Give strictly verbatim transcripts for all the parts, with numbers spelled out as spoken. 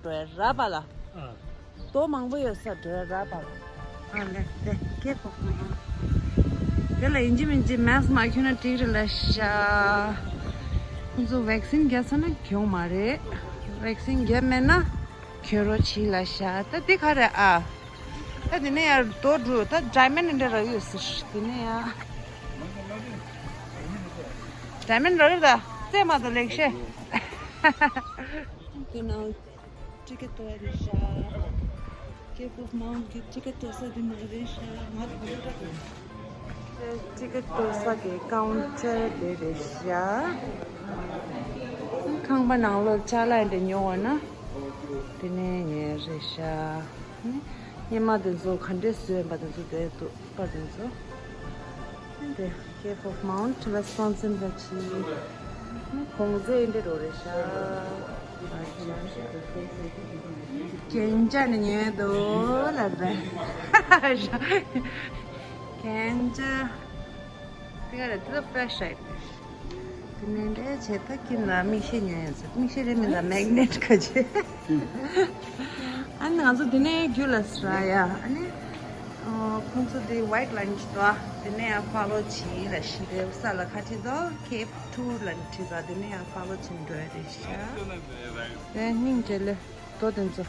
འགྲོ་ཡ་ར་པ་ལ། རྡོ་མང་པོ་ཡོད་ས་འགྲོ་ཡ་ར་པ་ལ། ཨ་ལེ་དེ་སྐད་ཕོག་སོང་། དེ་ལ་ཡིན་གཅིག་མིན་གཅིག་མེག་སི་མ་གྱོན་ན་འགྲིག་རེད་ལ་ཤ། ཁོང་ཚོ་ཝེག་སིན་བརྒྱབ་ཚར་ན་གྱོན་མ་རེད། ཝེག་སིན་བརྒྱབ་མེད་ན་གྱོན་རོགས་བྱིས་ལ་ཤ། ད་འདི་ག་རེད་ཨ། ད་འདི་ནས་ཡར་རྡོ་འགྲོ། ད་ཌའི་མོན་ཌི་འདྲ་རག་ཡོད་ཟེར། འདི་ནས་ཡར་ཌའི་མོན་ཌི་རག་ཡོད། ད་རྩེད་མ་ད་ལེགས་ཤེ། འདི་ནང་ཊི་ཀེ་ཊི་གཏོར་རེད་ཤག་ཀེབ་ཨོཕ་མའུན་ཊི་གི་ཊི་ཀེ་ཊི་གཏོར་ས་འདི་ནང་རེད་ཤག་ང་ད་ག་ལེ་འདྲ་གི། ཊི་ཀེ་ཊི་གཏོར་ས་གི་ཀའུན་ཊར་དེ་རེད་ཤག་ཁང་པ་ནང་ལོགས་ཅ་ལག་འདི་ཉོ་བ་ན་དེ་ནས་ཉོས་རེད་ཤག་སྙེ་མ་དེ་ཚོ་ག་འདྲས་བཟོས་པ་དེ་ཚོ་དེ་འདུག་པ་དེ་ཚོ། དེ་ཀེབ་ཨོཕ་མའུན་ཊི་ལ་སོན་སེམས་ལ་ཕྱིན། གོང་ཚད་འདི་འགྲོ་རེད་ཤག་གན་ཇ་ནི་ཉོས་འདུག་ལབ་རེད། གན་ཇ། དེ་ག་རེད། དེ་ལ་ཕ་ལེ་ཤི་ལའིཊ། དེ་ནས་འདྲ་བྱས་ད་ཁྱིམ་ལ་མིག་ཤེལ་ཉོས་ཡོད་ཟེར། མིག་ཤེལ་རེད་མིན་ད་མེག་ནེཊ་ག་ཅི། ཨ་ནི་ང་ཚོ་དེ་ནས་རྒྱུ་ལ་སྲ་ཡ། ཨ་ནི་ཨོ་ཁོང་ཚོ་དེ་ཝའིཊ་ལའིན་ཅིག་འདུག་དེ་ནས་ཡང་ཕོ་ལོ་བྱེད་ལ་ཤི་དེ་ས་ལ་ཁ་ཁྲིད་དོ་ཀེབ་ཊུར་ལ་ཁྲིད་དོ། དེ་ནས་ཡང་ཕོ་ལོ་བྱེད་འགྲོ་ཡ་རེད་ཤག་དེ་སྙིང་རྗེ་ལེ་རྡོ་དེ་ཚོ།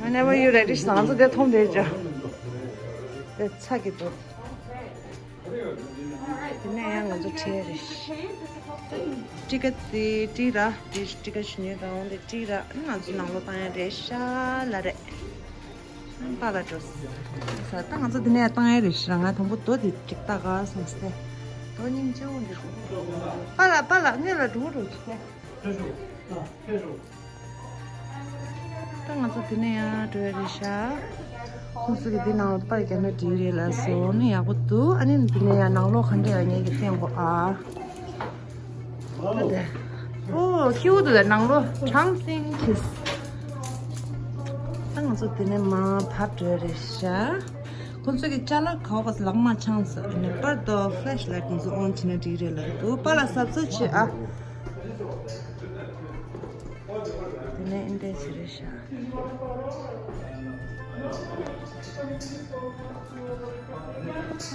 Whenever you ready ང་ཚོ་དེ་མཐོང་དེ་ཅོ། དེ་ཚ་གི་འདུག་དེ་ནས་ཡང་ང་ཚོ་ཁྲལ་རེད། ཊི་ཀེ་ཊི་དེ་ཊི་ར་དེ་ཊི་ཀེ་ཊི་ཉོས་དང་དེ་ཊི་ར་ང་ཚོ་ནང་ལོགས་བཏང་ཡ་རེད་ཤག་ལབ་རེད། པཱ་ལགས་འགྲོ་ས། ད་ང་ཚོ་འདི་ནས་བཏང་ཡ་རེད་ཤག་ང་དང་པོ་རྡོ་དེ་ཅིག་ལྟ་ག་སོང་སྟེ། རྡོ་སྙིང་རྗེ་བོ་འདི། པཱ་ལགས་པཱ་ལགས་སྔོན་ལ་འགྲོ་འགྲོ་ཅིག་སྟེ། ད་ང་ཚོ་འདི་ནས་ཡང་འགྲོ་ཡ་རེད་ཤག་ཁོང་ཚོ་གི་འདི་ནང་པར་རྒྱབ་ན་འགྲིག་རེད་ལབ་སོང་ནི་ཡག་པོ་འདུག་ཨ་ནི་འདི་ནས་ཡང་ནང་ལོགས་ག་འདྲ་ཡང་ངེད་ཀྱི་བསྟན་དགོས་ཨ། ད་དེ། ཨོ་ཁྱིའུ་དུ་ནང་ལོགས་གྲང་སིང་ཁིས། ད་ང་ཚོ་དེ་ནས་མར་བབས་འགྲོ་ཡ་རེད་ཤག་ཁོང་ཚོ་གི་ཅ་ལག་ག་བ་ལག་མ་འཆང་ས་ནས་པར་དོ་ཕ་ལེ་ཤི་ལའིཊ་ང་ཚོ་ཨོན་བྱས་ན་འགྲིག་རེད་ལབ་འདུག་པཱ་ལགས་གཟབ་གཟབ་བྱེད་ཨ། དེ་ནས་ཨིན་ཏེ་བྱེད་རེད་ཤག་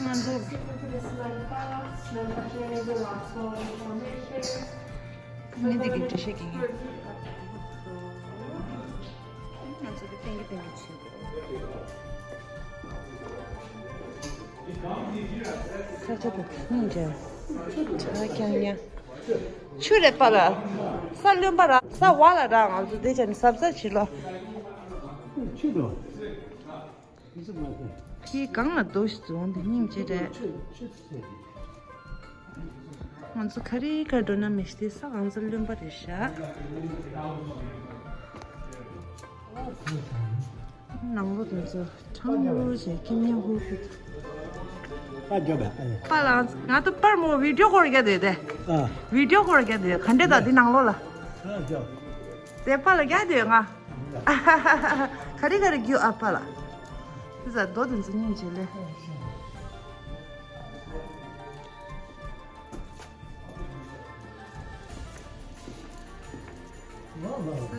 ང་འདུག་མི་འདི་གི་འདྲི་བཤད་ཀྱི་ཡིན། ང་ཚོ་གི་ཏན་གི་ཏན་གི་བྱེད་དགོས། ས་ཆ་དང་ཐིག་འཇལ། ཁྲ་རྐྱང་རྐྱང་། ཆུ་རེད་པཱ་ལགས། ས་རློན་པ་ར་ས་བ་ལ་ར་ང་ཚོ་དེ་ཅན་གཟབ་གཟབ་བྱེད་ལོ། ཆུ་རེད། ཕྱིའི་སྒང་ལ་རྡོ་ཞིག་འཛོང་དེ་སྙིང་རྗེ་རེད། ང་ཚོ་ག་རེ་ག་འགྲོ་ན་མི་ཤེས་ས་ང་ཚོ་རློན་པ་རེད་ཤག་ནང་ལོ་དེ་ཚོ་ཁྲང་ལུ་ཞེས་ཀིམ་ཉང་ཧུ་ཕི། པ་རྒྱབ་པ། པ་ལ་ང་ཚོ་པར་མོ་བི་ཌིའོ་ཀོལ་རྒྱག་དེ་དེ། ཨ། བི་ཌིའོ་ཀོལ་རྒྱག་དེ་ག་འདྲེ་ད་དེ་ནང་ལོ་ལ། ཨ་རྒྱབ། དེ་པ་ལ་རྒྱག་དེ་ང་། ག་རེ་ག་རེ་རྒྱུ་ཨ་པ་ལ། དེ་ཚ་རྡོ་དེ་ཚོ་སྙིང་རྗེ་ལེ། ས་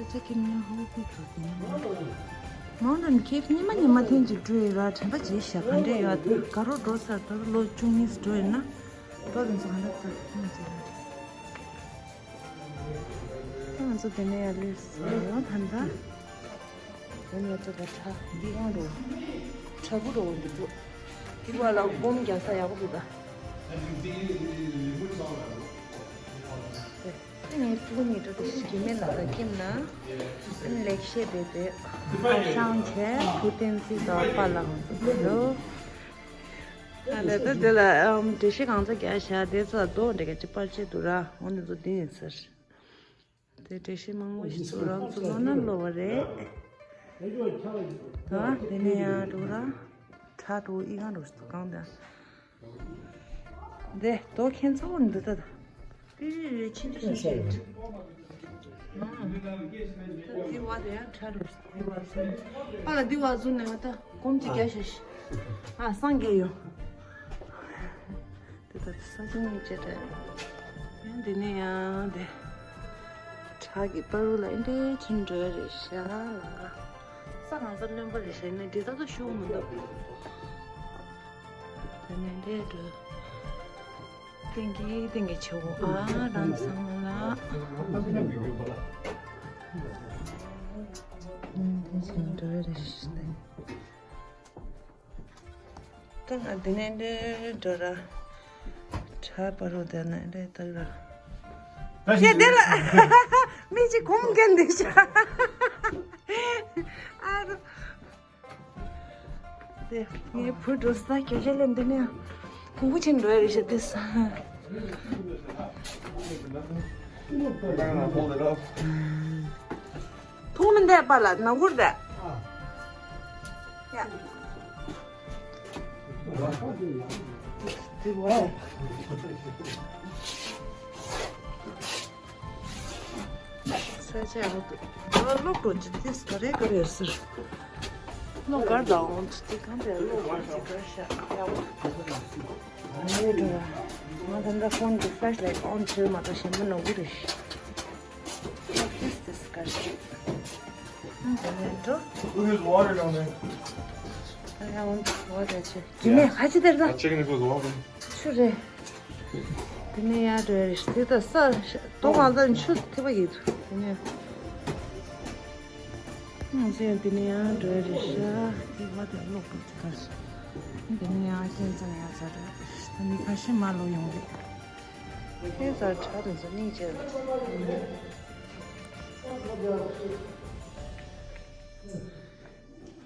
ཆ་ཁྱིམ་ནས་ཧོ་པི་ཚོ་དེ་ནས་མོན་ཊན་ཁེབ་ཉི་མ་ཉི་མ་ཐེངས་གཅིག་འགྲོ་ཡི་ར་དྲན་པ་བརྗེད་ཤག་ག་འདྲ་ཡོད་དགའ་རོགས་འགྲོ་ས་ད་ལོ་བཅུ་གཉིས་འགྲོ་ཡོད་ན་རྡོ་དེ་ཚོ་ག་འདྲ་ཐུག་ཐུག་ཚོ་རེད། ང་ཚོ་དེ་ནས་ཡར་སླེབས་སོང་ད་ལྟ། དེ་ནས་ཚོ་ད་ཁྲ་འདི་གང་འགྲོ། ཁྲ་བོ་འགྲོ་འདི་འགྲོ། འདི་བ་ལ་སྒོམ་རྒྱག་ས་ཡག་པོ་འདུག་ད། དེ་ངའི་ཕྲུ་གུ་ཉིས་སྒྲོ་དེ་ཞིག་གི་མེད་ལ་ད་ཁྱིམ་ན། ཨ་ནི་ལེགས་བཤད་དེ་དེ་ཧ་ཤང་བྱས་བུ་བསྟན་འཛིན་དང་པཱ་ལགས་ཚོ་འདུག་ཨ་ད་ལྟ་དེ་ལ་འགྲེལ་བཤད་གང་ཚ་རྒྱག་བཞག་དེ་ཚོ་ལ་རྡོ་འདྲ་ག་ཅིག་པར་ཆས་འདུག་ར་འོ་འདི་ཚོ་འདི་ཡིན་ཟེར། དེ་འགྲེལ་བཤད་མང་པོ་ཞིག་འདུག་རང་ཚོ་ལོ་ན་ལོ་བ་རེད། ད་དེ་ནས་ཡང་འགྲོ་ར་ཁྲ་འགྲོ་ཨི་གང་འགྲོ་ཞིག་འདུག་གང་དང་། དེ་རྡོ་ཁྱེད་ཚོ་འདི་ལྟ་དང་། པི་རི་རི་ཆི་འདི་ཤི་ཤི་རེད། འདི་བ་དེ་ཡང་ཁྲ་རུ་འདི་བ་ཟུ། ཨ་ལ་འདི་བ་ཟུ་ནས་ང་ད་སྒོམ་གཅིག་རྒྱག་ཤ་ཤི། ཨ་སངས་རྒྱས་ཡོང་། ས་ཆ་གཉིས་ཅི་རེད། ཡང་འདི་ནས་ཡང་འདི། བྲག་གི་བར་རུ་ལ་འདི་འདྲའི་ཁྱིམ་འགྲོ་ཡ་རེད་ཤག་ལ། ས་གང་ས་རྣོན་པོ་རེད་ཤག་ནས་འདི་ད་ཚོ་ཤུགས་མི་འདུག་དེ་ནས་འདི་འགྲོ། ཏིང་གི་ཏིང་གི་ཆེ་བོ་ཨ་རང་སང་ལ། འདི་ཁྱིམ་འགྲོ་ཡ་རེད་ཤག་ད་ང་འདི་ནས་འདི་འགྲོ་ར། བྲག་བར་རུ་དེ་ནས་འདི་ལྟ་ར། ད་ཞེ་བདེ་ལ། མི་གཅིག་གོམ་མཁན་འདི་ཤག་ཨ་རོ། དེ་ངའི་བུ་འགྲོ་ས་སྐྱོ་ཤ་ལེན་འདི་ནས་ཁུ་ཁུ་ཆེན་འགྲོ་ཡ་རེད་ཤག་དེ་ས། ཐུག་མི་འདས་པ་ལ་ནང་ཁུར་རེད། ཡ། ས་ཆ་ཡག་པོ་འདུག་ང་ལོག་འགྲོ་ཅི་ཏིས་ག་རེ་ག་རེ་ཟེར། ལོག་གར་དང་འོང་དུ་ཏི་གང་དེ་ལོག་འགྲོ་ཅི་གར་ཤག་ཡག་པོ་འདུག་ཨ་ནི་འགྲོ་ར། ང་ད་ལྟ་ཕོན་གྱི་ཕ་ལེཤ་ལའིཊ་ཨོན་བྱེད་མ་གཏོགས་གཞན་པ་ནོར་གི་རེད། ལོག་ཏིས་ཏིས་གར་ཤག་ཨ་ནི་འགྲོ། Who has water down there? I want water too. དེ་ནས་ཁ་ཆེ་དེར་ད། Checking if there's water. ཆུ་རེད། དེ་ནས་ཡར་འགྲོ་ཡ་རེད། དེ་ད་ས་རྡོ་གང་ལྟར་ཆུ་ཐིགས་པ་ཡིན་འདུག་དེ་ནས་ང་ཚོ་ཡང་དེ་ནས་ཡར་འགྲོ་ཡ་རེད་ཤག་དེ་བ་དེ་ལོག་པ་དེ་གར་སོང་། དེ་ནས་ཡར་ཁྱེད་ཚོ་ཡར་ས་རེད། ད་ནི་ཁ་ཤས་མར་ལོག་ཡོང་རེད། ཁྱེད་ཚོ་བྲག་དེ་ཚོ་གཉིས་བྱས་རེད།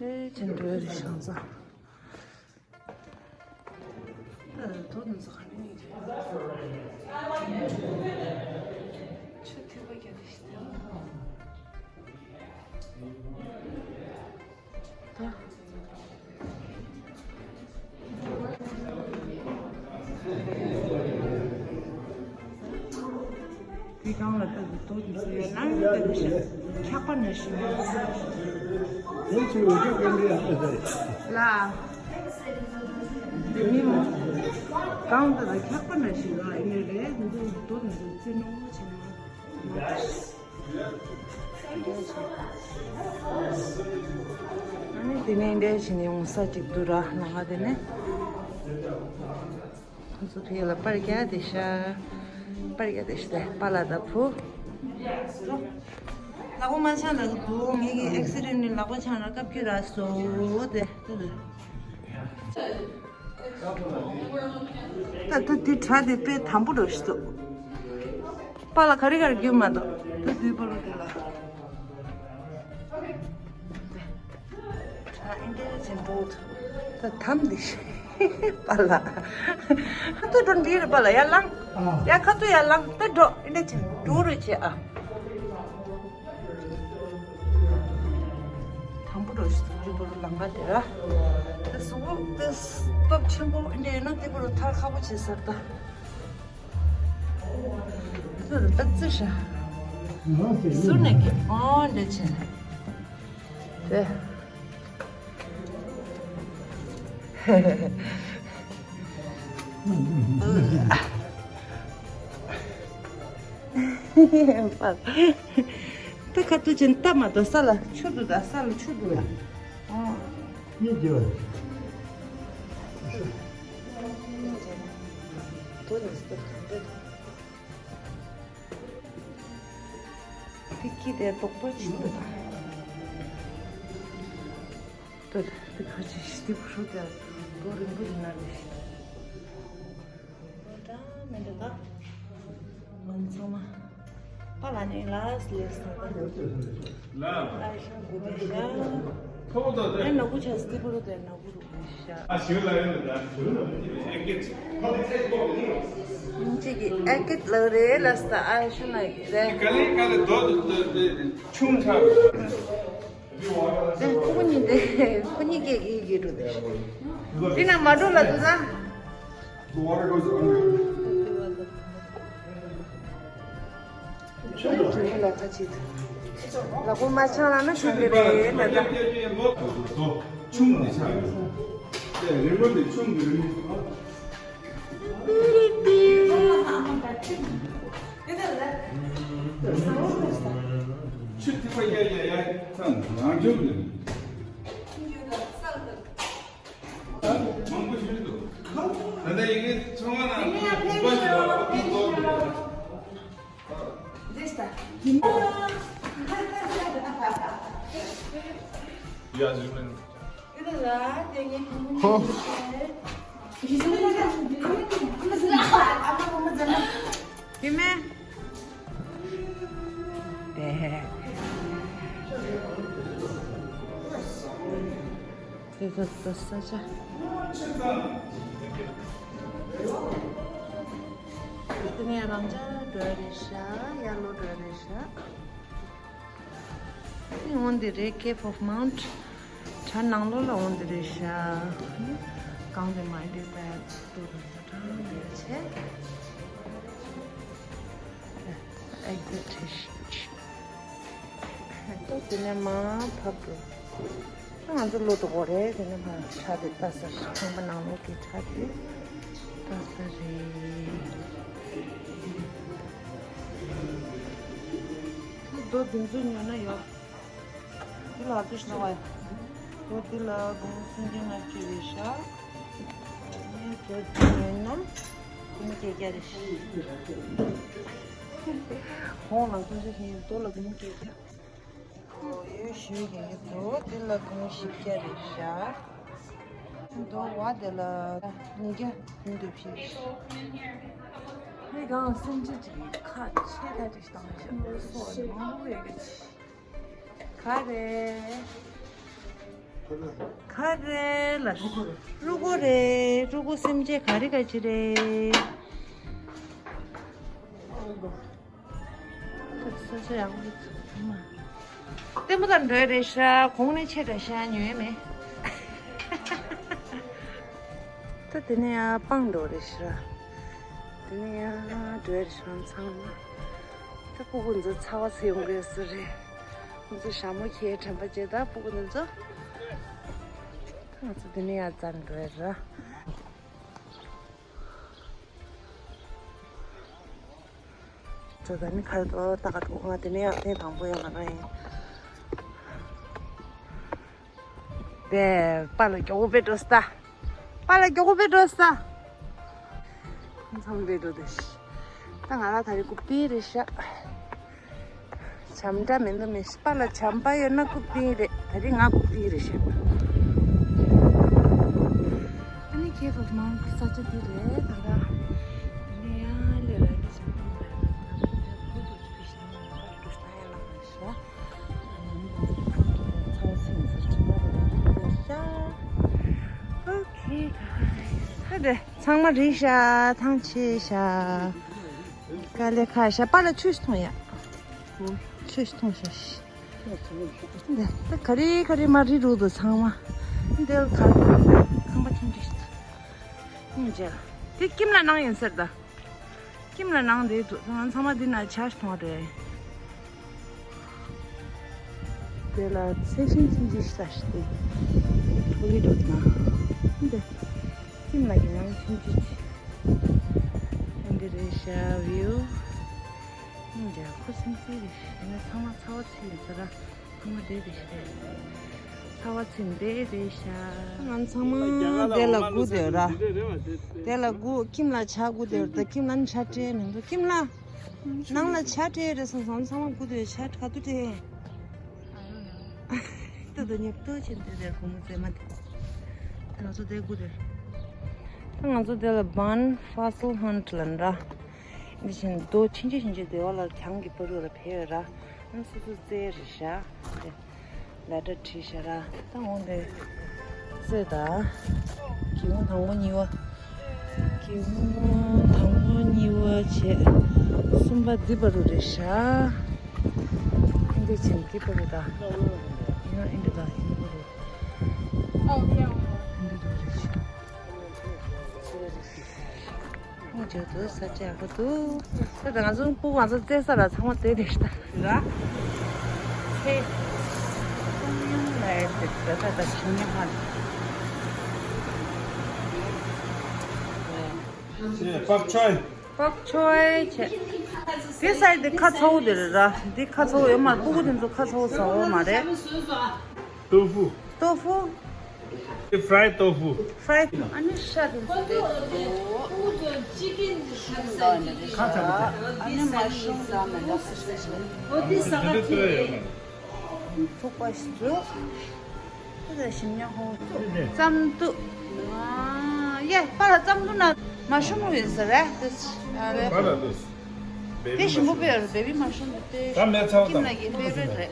ཨེ་ཅི་འགྲོ་ཡ་རེད་ཤག་ས། དེ་གང་ལ་ལྟ་དུས་ཏོག་ཙམ་སུ་ཡོད་ན་ཡོད་ལྟ་དུས་ཤ་འཁྱག་པ་ནང་བཞིན་ཡོད། དེ་ཚོའི་འོས་ཤོག་ག་འདྲ་ཡག་པོ་རེད། ལ། མི་མང་གང་ལྟ་ན་འཁྱག་པ་ནང་བཞིན་ཡོད་ཨེ་ནི་རེད་འདུག་ཏོག་ཙམ་སུ་རྩེ་རྣོ་བོ་བྱས་ན། ཨ་ནི་དེ་ནས་འདྲ་བྱས་ནས་ཡོང་ས་ཅིག་འདུག་ར་ལ་ང་དེ་ནས། ཁོ་ཚོ་ཕ་གི་ལ་པར་རྒྱག་བསྡད་ཤག་པར་རྒྱག་བསྡད་ཤག་པཱ་ལགས་དང་བུ། ལག་པ་མ་འཆང་ལབ་ཀྱི་འདུག་ངེད་ཀྱིས་ཨེག་སི་ཌེན་ཊི་ལི་ལག་པ་འཆང་ར་བཀབ་ཀྱི་རག་སོང་། དེ་དེ་རེད། ད་ད་དེ་བྲག་དེ་དཔེ་དམ་པོ་འདྲ་ཞིག་འདུག་པཱ་ལགས་ག་རེ་ག་རེ་རྒྱུག་མ་གཏོགས་ད་དེ་པཱ་ལགས་དེ་ལ། བྲག་ཨེ་འདྲ་ཅན་འགྲོ་ཐུབ། ད་དམ་འདི་ཤི། པཱ་ལགས། ཁ་ཐུག་འགྲོ་འདི་རེད་པཱ་ལགས་ཡར་ལངས། ཨ། ཡར་ཁ་ཐུག་ཡར་ལངས་ད་འགྲོ་ཨེ་འདྲ་ཅན་འགྲོ་རེད་བྱེད་ཨ། དམ་པོ་འགྲོ་ཞིག་འདི་པོ་རུ་ལམ་ཁ་དེ་ར། ད་གཟུགས་པོ་ད་སྟོབས་ཆེན་པོ་ཨེ་འདྲ་ཡོད་ན་འདི་པོ་རུ་ཐར་ཁག་པོ་བྱེད་ས་ད། ཚུར་ལ་ཏག་ཙི་ཧྲ། ཟུར་ནས་ཀྱི་ཨོ་འདྲ་བྱས། དེ། ད་ཁ་ཐུག་ཅན་ལྟ་མ་གཏོགས་ས་ལ་ཆུ་འདུག་ད་ས་ལ་ཆུ་འདུག་ལ། ཨོ། གཉིས་ཀྱི་བ། དེ་སྐྱིད་དེ་དོག་པོ་ཆེ་འདུག་ད། དེ་ཁ་ཆེ་ཞིག་དེ་ཕུ་ཤུ་དེ་རྡོ་རིང་པོ་ཞིག་ན་རེ་ཞིག་འདྲ་མི་འདྲ་ད། ང་ཚང་མ་པཱ་ལགས་ནས་ལ་སི་ལེ་སི་ད། ལ་ཤ་གུ་དེ་ཤ། ཁོ་ད་དེ། ཨེ་ན་གུ་ཆ་སི་དེ་པུ་རུ་དེ་ན་གུ་རུ་དེ་ཤ། ཨ་ཞིག་ལ་ཡོད་ད་ཞིག་ལ་ཨེ་ཀེ་ཚི། ཅིག་གི་ཨེ་ཀེ་ལ་རེ་ལ་སི་ད་ཨ་ཤུ་ན་ཡི་རེ། ག་ལེ་ག་ལེ་དོ་དོ་དོ་དོ་ཆུང་ཆ། དེ་ཁོ་གཉིས་དེ་ཁོ་གཉིས་ཀྱི་ཡི་གེ་འགྲོ་དེ། དེ་ན་མ་འགྲོ་ལ་དུ་ད། The water goes under. ཆུ་ལ་ཁ་ཆེ། ལ་ཁོ་མ་ཆང་ལ་ན་ཆང་གི་རེད་ད་ད། ཆུང་ནི་ཆང་གི། དེ་རིང་པོ་འདི་ཆུང་གི་རིང་། ཡ་ཡ་ཡ་ཚང་རང་བྱུང་གི། མང་པོ་ཞིག་འདུག་ད་ལྟ་ཡི་གེ་ཚོང་བ་ནང་གི་བུ་པ་ཞིག་ལ་བུ་ཏོ་འདུག་ཡ་ཞུ་མིན། ཁོ། ཡིན་མེད། དེ། དེ་ཚོ་ས་ས་ཆ། དེ་ནས་རང་ཅག་འགྲོ་རེད་ཤག་ཡར་ལོ་འགྲོ་རེད་ཤག་འོན་ཏེ་རེད། Cape of Mount གྲྭ་ནང་ལོགས་ལ་འོན་ཏེ་རེད་ཤག་གང་དེ་མ་འདི་ད་ཏུ་རུ་ད་གྲྭ་ནང་ཡོད་ཆེ། Exit ཏོ་དེ་ནས་མ་ཕབ་འགྲོ། ང་ཚོ་ལོ་དོ་གོ་རེད། དེ་ནས་མ་གྲྭ་དེ་ལྟ་ས་རེད། ཁང་པ་ནང་ལོགས་ཀྱི་གྲྭ་དེ་ལྟ་ས་རེད། རྡོ་འདི་ཚོ་ཉོ་ན་ཡོད། འདི་ལ་ཚོ་ཤི་བ། རྡོ་འདི་ལ་སྒོར་སུམ་བརྒྱ་ལྔ་བཅུ་རེད་ཤག་ངས་རྡོ་འདི་ཉོས་ན་སྒོར་མོ་བརྒྱད་བརྒྱ་རེད་ཤག་ཁོང་ལ་ཚོ་ཤི་ཤིང་རྡོ་ལ་སྒོར་མོ་བརྒྱད་བརྒྱ། ཡོད་ཞུས་ཀྱི་རྡོ་འདི་ལ་སྒོར་མོ་བཞི་བརྒྱ་རེད་ཤག་རྡོ་བ་དེ་ལ་ཉིས་བརྒྱ་ཉིས་འདུག་ཕྱིར། ཧེ་གང་སེམས་ཅན་ཅིག་ཁ་ཆེ་ཐག་ཅིག་བཏང་ཤག་སོགས་མང་པོ་ཡོད་གི། ག་རེ། ག་རེ་ལ། རུ་གོ་རེད། རུ་གོ་སེམས་ཅན་ག་རེ་ག་ཅི་རེད། ས་ཆ་ཡག་པོ་འདུག་ལྟད་མོ་ལྟ་འགྲོ་ཡ་རེད་ཤག་གོང་ནས་ཆེ་དྲགས་ཤག་ཉོས་མེད། ད་དེ་ནས་ཡང་སྤང་འགྲོ་རེད་ཤག་དེ་ནས་ཡང་འགྲོ་ཡ་རེད་ཤག་ཚང་མ། ད་སྤུ་གུ་ཚོ་ཚ་བ་ཚ་ཡོང་གི་ཡོད་ས་རེད། ང་ཚོ་ཞྭ་མོ་ཁྱེར་དྲན་པ་བརྗེད་ད་སྤུ་གུ་ཚོ། ང་ཚོ་དེ་ནས་ཡང་རྩ་འགྲོ་ཡ་རེད། ད་ད་ནི་ཁ་ཏོ་ད་ག་ཐུག་ང་དེ་ནས་ཡང་ཐེངས་དང་པོ་ཡང་ང་རང་ཡིན། དེ་པཱ་ལགས་མགྱོགས་པོ་སྦེ་འགྲོ་ས། པཱ་ལགས་མགྱོགས་པོ་སྦེ་འགྲོ་ས། ཚང་མ་སྦེ་འགྲོ་དེ། ད་ང་རང་ད་རེས་རྐུབ་སྟེགས་རེད་ཤག་བྱམས་འདྲ་མི་འདུག་མི་ཤི་པ་ལ་བྱམས་པ་ཡོད་ན་རྐུབ་སྟེགས་རེད། ད་རེས་ང་རྐུབ་སྟེགས་རེད་ཤག་ཨ་ནི་Cape of Mount ས་ཆ་འདི་རེད། ད་ལྟ་ཨ་ནི་ཡང་ལས་ར་གི་བྱམས་པ་ཡོད་ན་རྐུབ་སྟེགས་རེད་ཤག་ཚང་མ་རེད་ཤག་ཐང་ཆད་ཤག་དཀའ་ལས་ཁག་ཤག་པཱ་ལགས་ཆུ་ཞིག་འཐུང་ཡ། ཆུ་ཞིག་འཐུང་ཤག་འདི་ད་ག་རེ་ག་རེ་མ་རེད་འགྲོ་འདུག་ཚང་མ། འདི་ལ་ག་རེ་ཁང་པ་ཆུང་ཆུང་ཞིག་འཐུང་བྱས། དེ་ཀིམ་ལ་གནང་ཡིན་ཟེར་ད། ཁྱིམ་ལ་ནང་དེ་ཚོ་ཚང་མ་འདི་ན་ཇ་ཞིག་འཐུང་བ་རེད། དེ་ལ་ཚལ་ཤིང་ཆུང་ཆུང་ཞིག་ས་ཞིག་སྟེ། ཐོ་ལི་འགྲོ་ན། འདི། ཁྱིམ་ལ་གི་ནང་ཆུང་ཆུང་ཅིག་འདི་རེད་ཤག་བིའུ། ཨིན་ཇ་ཁུ་སིམ་སིམ་རེད། དེ་ནས་ཚང་མ་ཚ་བ་ཚུད་ཡོད་ས་ར། ཚང་མ་བསྡད་བསྡད་ཤག་ཚ་བ་ཚིམ་བསྡད་བསྡད་ཤག་ང་ཚང་མ་དེ་ལ་སྒུག་བསྡད་ཡོད་ར། དེ་ལ་སྒུག་ཁྱིམ་ལ་ཇ་སྒུག་བསྡད་ཡོད་ར། ད་ཁྱིམ་ལ་ནི་ཇ་སྤྲད་མི་འདུག་ཁྱིམ་ལ། ནང་ལ་ཇ་སྤྲད་རེད་སོང་ཙང་ཚང་མ་སྒུག་བསྡད་ཡོད། ཇ་ག་དུས་སྤྲད། ད་ད་ཉེ་ཏོ་ཆེན་དེ་དེར་སྒུག་མོ་རྩེད་མ་དེ། ད་ང་ཚོ་དེ་སྒུག་རེད། ད་ང་ཚོ་དེ་ལ་Bun Fossil Hunt ལ་འདྲ། འདི་བཞིན་རྡོ་ཆུང་ཆུང་ཆུང་ཆུང་དེ་བ་ལ་གྱང་གི་བར་དུ་ལ་ཕེབས་ཡོད་ར། ཨ་སོ་སོ་རྩེད་རེད་ཤག་ལེ་ཊར་བྲིས་ཤག་ར། ད་འོང་དེ་རྩེད་ད། སྒེའུ་ཁུང་དང་པོ་གཉིས་པ། སྒེའུ་ཁུང་དང་པོ་གཉིས་པ་བྱས། གསུམ་པ་འདི་བར་དུ་རེད་ཤག་ཨིན་དེ་བྱིན་འདི་བར་དུ་ད། ཡིན་ན་ཨིན་དེ་ད་ཡིན་བར་དུ། ཨིན་དེ་བར་དུ་རེད་ཤག་ཨོ་ཇོ་དུ་ས་ཆ་ཡག་པོ་འདུག་ད་ལྟ་ང་ཚོ་སྤུ་གུ་ང་ཚོ་རྩེད་ས་ལ་ཚང་མ་རྩེད་བསྡད་ཤག་ད་ར། ཚེ། ཚོང་ཡོང་ལ་ཡ་ཟེར་ད་ད་ད་ཞིང་ཉེ་མ་རེད། བཀོག་ཆོས། བཀོག་ཆོས་བྱས། དེ་སའི་དེ་ཁ་ཚ་བོ་དེ་རེད་ར། དེ་ཁ་ཚ་བོ་ཡོད་མ་རེད། སྤུ་གུ་དེ་ཚོ་ཁ་ཚ་བོ་ཚ་བོ་མ་རེད། ཏོ་ཧྥུ། ཏོ་ཧྥུ། Fried tofu. Fried. ཨ་ནི་ཤ་དེ་ཚོ་དེ། ཁ་ཚ་བོ་དེ། ཨ་ནི་མ་ཤུ་ཟ་མེད་ལ། ཐུག་པ་ཞིག་འཛུགས། དེ་ལ་ཞིམ་ཉམས་ཧོ། རྩམ་དུ། ཨ་ཡེ་པ་ལ་རྩམ་དུ་ན་མ་ཤོང་ཡིན་ཟེར་རེད། དེ་ཨ་རེད། པ་ལ་དེ། དེ་ཞིམ་པོ་དཔེ་ཡོད་རེད། བེ་བི་མ་ཤོང་དེ། ད་མེད་ཚ་བ་ཁྱིམ་ལ་གི་ཕེ་ཝ་རེད་རེད།